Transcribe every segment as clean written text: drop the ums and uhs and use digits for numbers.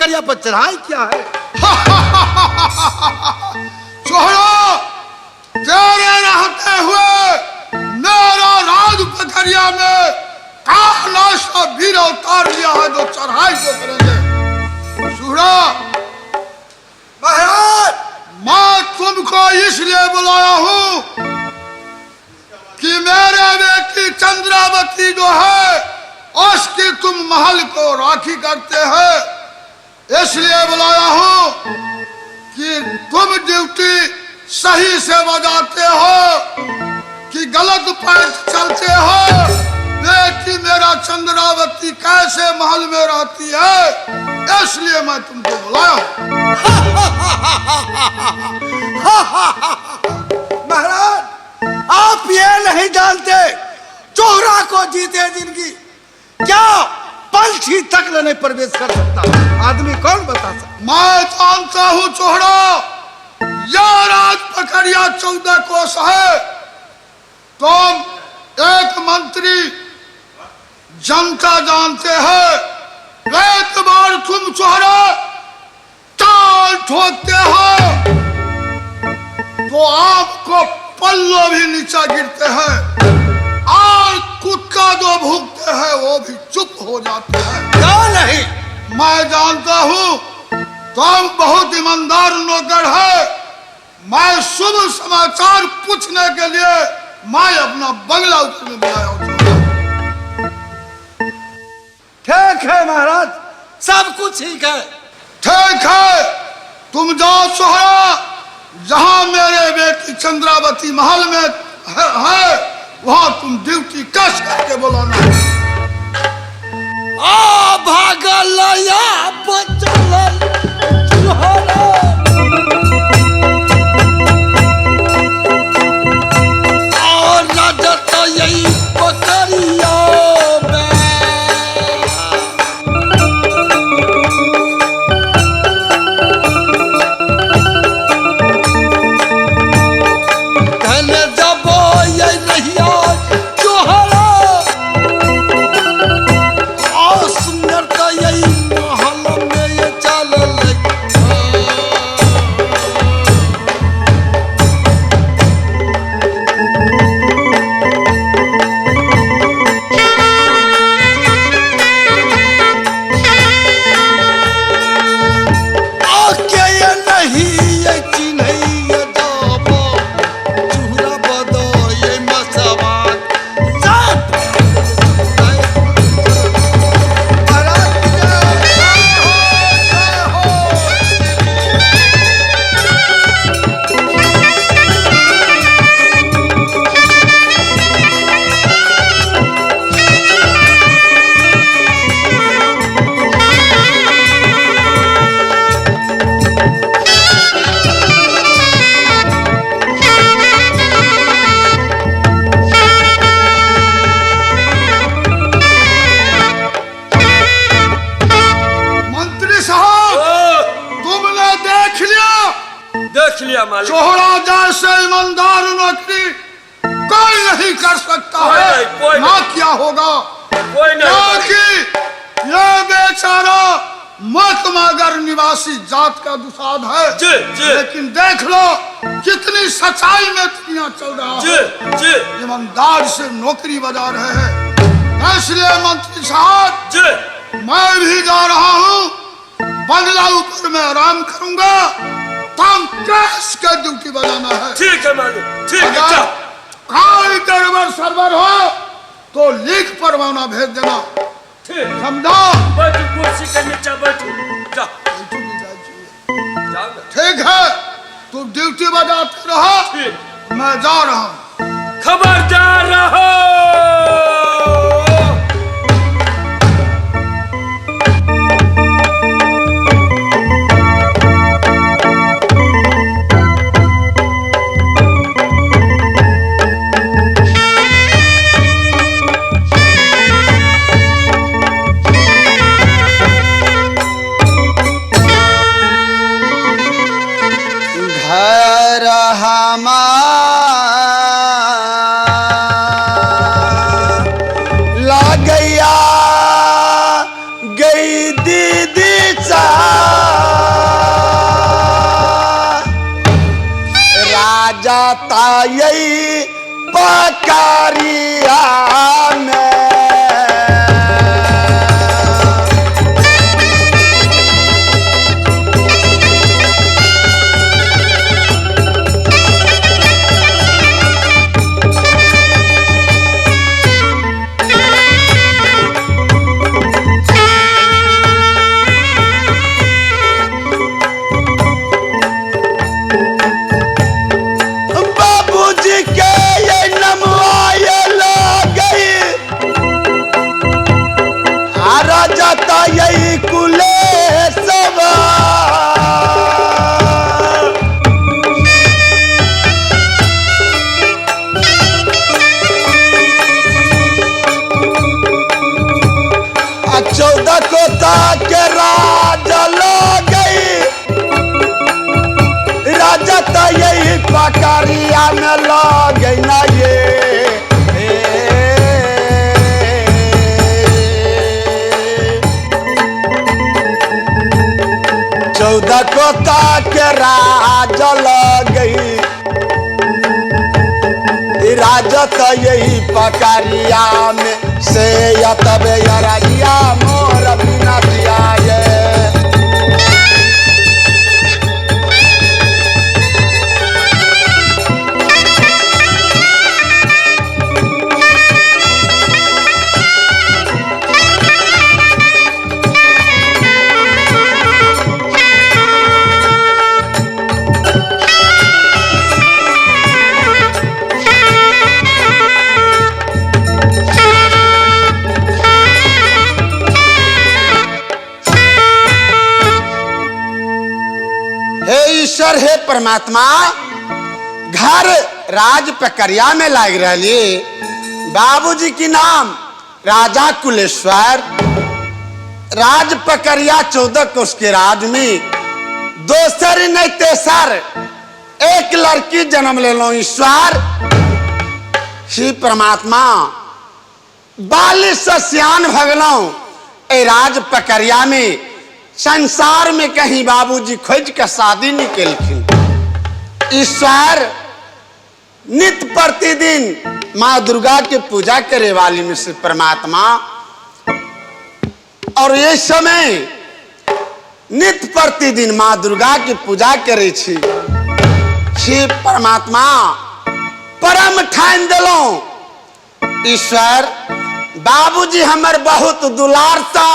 पकड़िया पर चढ़ाई किया है? छोड़ो, तेरे रहते हुए मेरा राज पकड़िया में काला सा वीर उतार लिया है जो चढ़ाई को करेंगे। सुहरा महाराज, मैं तुमको इसलिए बुलाया हूं कि मेरे बेटी चंद्रावती जो है उसकी तुम महल को राखी करते हैं, इसलिए बुलाया हूं कि तुम ड्यूटी सही से बजाते हो कि गलत पैर चलते हो। बेटी मेरा चंद्रावती कैसे महल में रहती है, इसलिए मैं तुमको बुलाया हूं। महाराज, आप ये नहीं जानते चोहरा को जीते जिंदगी क्या पंछी तक नहीं प्रवेश कर सकता। आदमी कौन बता सकता? मैं जानता हूं चोहरा, यह राज पकड़िया 14 कोस है। तुम एक मंत्री जनता जानते हैं, एक बार तुम चोहरा ताल ठोकते हो तो आपको पल्लो भी नीचा गिरते हैं और कुत्ता जो भूखते हैं वो भी चुप हो जाते हैं। क्यों नहीं? मैं जानता हूं तुम बहुत ईमानदार नौकर है। मैं शुभ समाचार पूछने के लिए मैं अपना बंगला ऊपर में बुलाया हूं। ठीक है महाराज, सब कुछ ठीक है। ठीक है, तुम जाओ सोहरा, जहां मेरे बेटी चंद्रावती महल में है वहां तुम ड्यूटी कस करके बुलाना। आ भागल या बचल चुहरा, और रजत यही पकड़िया में। धन जबो ये रहिया चुहरा, और सुंदर तो यही महल में ये चलल। आके ये नहीं ये चिन्हैया जाबो, चूरा बदो ये मसवा साथ। महाराज की जय हो, जय हो। मंत्री साहब, तुमने देख लिया? देख लिया मालिक। चोहरा जैसे ईमानदार नौकरी कोई नहीं कर सकता कोई है। नहीं, कोई ना नहीं। क्या होगा, कोई नहीं। क्योंकि ये बेचारा मतमागर निवासी जात का दुसाद है। जी जी। लेकिन देख लो कितनी सच्चाई में दुनिया चल रहा जी है। जी। ईमानदार से नौकरी बजा रहे हैं। इसलिए मंत्री साहब जी, मैं भी जा रहा हूँ, बंगला ऊपर में आराम करूंगा, तुम कैश के ड्यूटी बजाना है। ठीक है मालिक, ठीक है। अगर जा। कोई गड़बड़ सरबर हो तो लिख परवाना भेज देना। ठीक। समझा? बैठो कुर्सी के नीचे बैठो, जा जाओ ना। ठीक है, तुम ड्यूटी बजाते रहो, ठीक। मैं जा रहा हूँ। खबरदार रहो। घर हमार लागैया गई दीदी चा। यही पकारिया में। बाबूजी के ये नमवाए गई आ राजा यही कुले सब। आ 14 कोता के राजा लग गई, राजा तो यही पकड़िया में लग गई ना ये। 14 कोता के राजा लग गई, राजा तो यही पकड़िया में से या तबे या राजिया मोर बिना दिया ये। हे ईश्वर, हे परमात्मा, घर राज प्रक्रिया में लाग रही। बाबूजी की नाम राजा कुलेश्वर, राज प्रक्रिया 14 कोस के राज में दोसर नहीं तेसर एक लड़की जन्म ले लो ईश्वर। श्री परमात्मा 42 से सियान भगलौ ए राज प्रक्रिया में, संसार में कहीं बाबूजी खोज के शादी निकलखिन। ईश्वर नित प्रतिदिन माँ दुर्गा के पूजा करे वाली में से परमात्मा, और ये समय नित प्रतिदिन माँ दुर्गा के पूजा करे छी। श्री परमात्मा परम ठान दिलौं ईश्वर। बाबूजी हमर बहुत दुलार सा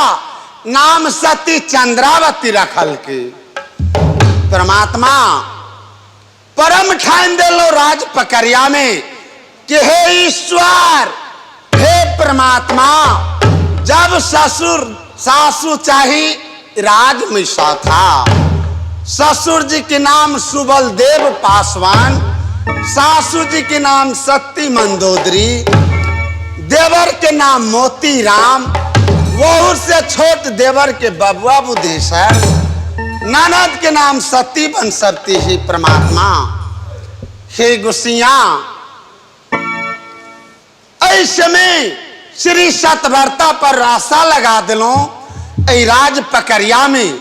नाम सती चंद्रावती रखल के परमात्मा परम ठान दिलो राज पकड़िया में कि हे ईश्वर, हे परमात्मा, जब ससुर सासू चाही राज में था। ससुर जी के नाम सुबल देव पासवान, सासू जी के नाम सती मंदोदरी, देवर के नाम मोती राम, वहू से छोट देवर के बबुआ बुद्धेश्वर, ननद के नाम सती बन सकती ही परमात्मा। हे गुसिया, ऐसे में श्री सतवर्ता पर आशा लगा दिलो ऐ राज पकड़िया में,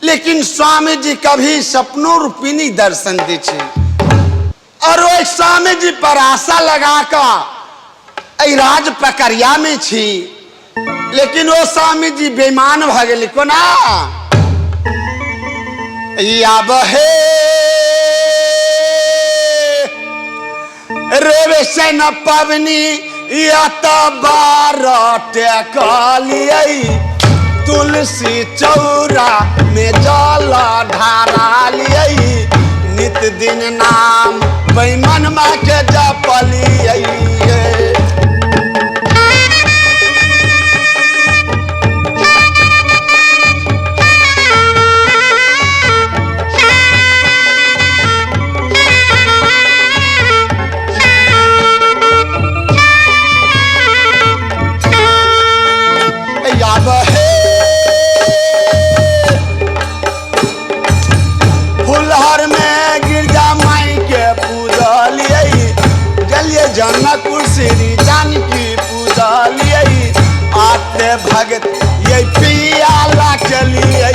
लेकिन स्वामी जी कभी सपनों रूपिणी दर्शन दे छे। और वह स्वामी जी पर आशा लगा का ऐ राज पकड़िया में छी, लेकिन वो स्वामी जी बेईमान भ गेली। कोना आब हे रेवे न पवनी या त 12 टेकलियै, तुलसी चौरा में जल ढारालियै, नित दिन नाम बेईमानमा के जपलियै। फुलहर में गिरजा माई के पूजलियै, गेलियै जनकपुर श्री जानकी पूजलियै, आते भगत ये पियाला चलियै।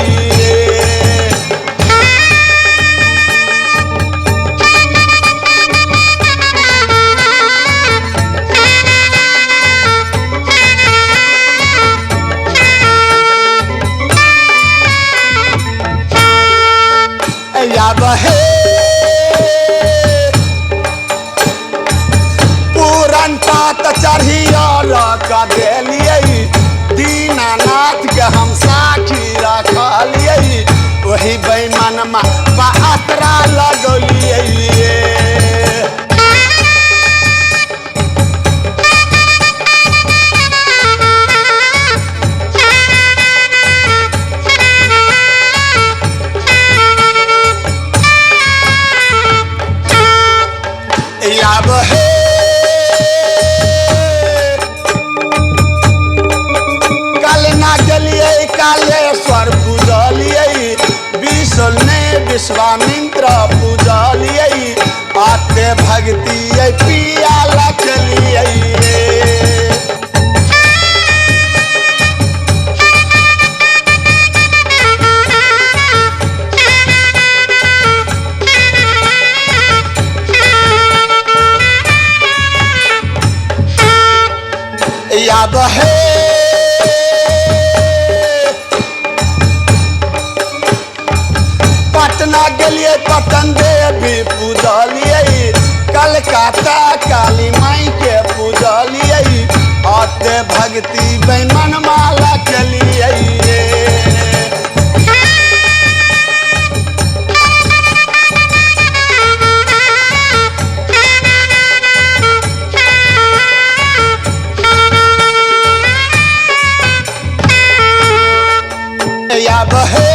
कऽ देलियै। दीनानाथ के हम साखी रखलियै, ओही बेईमानमा पात्रा लगौलियै। आब हे काल ना गेलियै कालेश्वर पूजलियै, विश्व ने विश्वामित्र पूजलियै, आते भक्ति पिया लखलियै। आब हे पटना गेलियै पटन देवी पूजलियै, कलकत्ता काली माई के पूजलियै, अते भक्ति बेमन माला केलियै। आब हे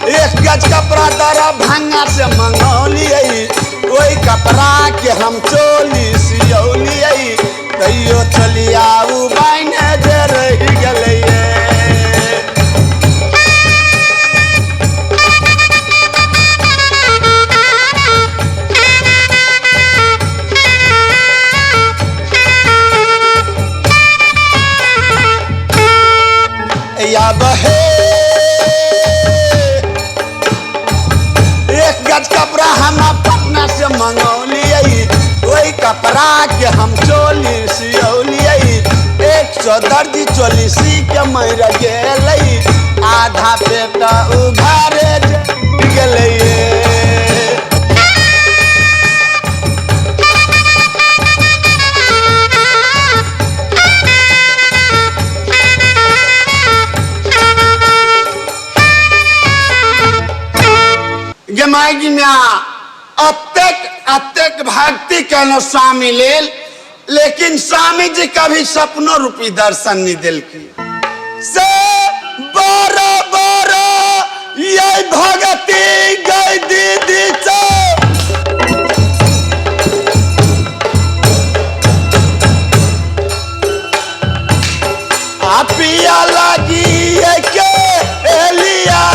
एक गज कपड़ा दरभंगा से मंगौलियै, ओहि कपड़ा के हम चोली सियौलियै, तैयो चलिया उ बाइने जे रहि गेलैये। आब हे एक गज कपड़ा हम पटना से मंगौलियै, ओहि कपड़ा के हम चोली सियौलियै, 100 दर्जी चोली सी के मरि गेलै, आधा पेट उघारे गेलै। माई म्या अतेक अतेक भक्ति केलहुँ स्वामी लेल, लेकिन स्वामी जी कभी सपनो रूपी दर्शन नहीं दिलकी। से बड़ा बड़ा ये भगती गई दीदी चो पिया लगी के एलिया।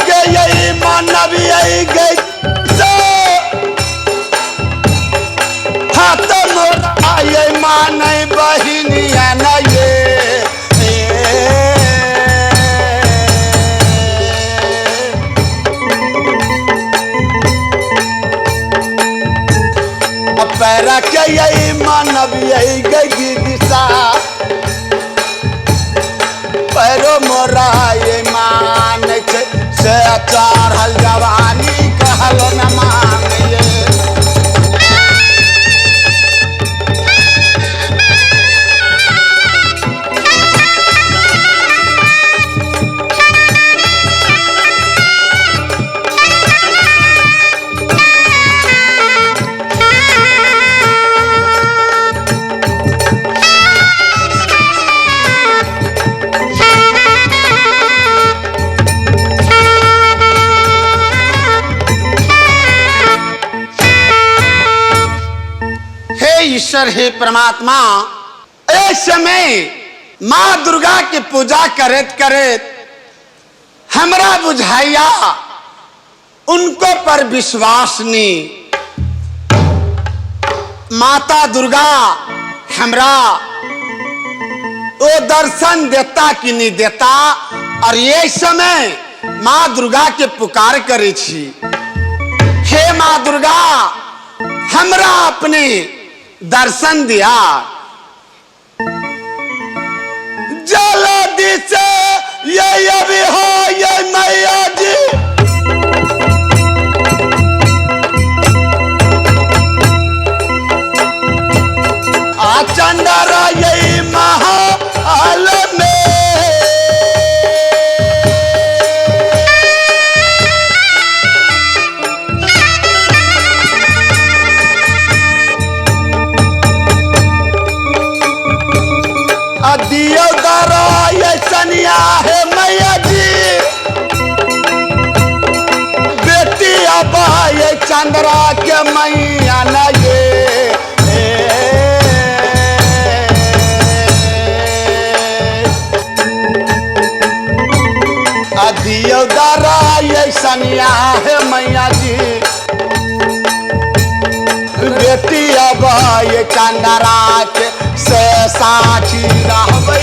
के यही मानवी गई हाथ मोरा ये माने बहिनिया न ये। पैरा के यही मानवी गई दिशा पैरो मोरा ये मान से चढ़ल जवानी कहल न मानिए। ईश्वर हे परमात्मा, इस समय माँ दुर्गा की पूजा करत करत हमरा बुझाइया उनको पर विश्वास नहीं। माता दुर्गा हमरा वो दर्शन देता कि नहीं देता, और ये समय माँ दुर्गा के पुकार करे छी, हे माँ दुर्गा हमरा अपने दर्शन दिया। ये अभी हो ये मैया जी। आ चंद्रा ये महाल में। दियो दारा ये सनिया है मैया जी, बेटी अब ये चंद्रा के मैया न ये। दियो दारा ये सनिया है मैया जी, बेटी अब ये चंद्रा के से साक्षी रहबै।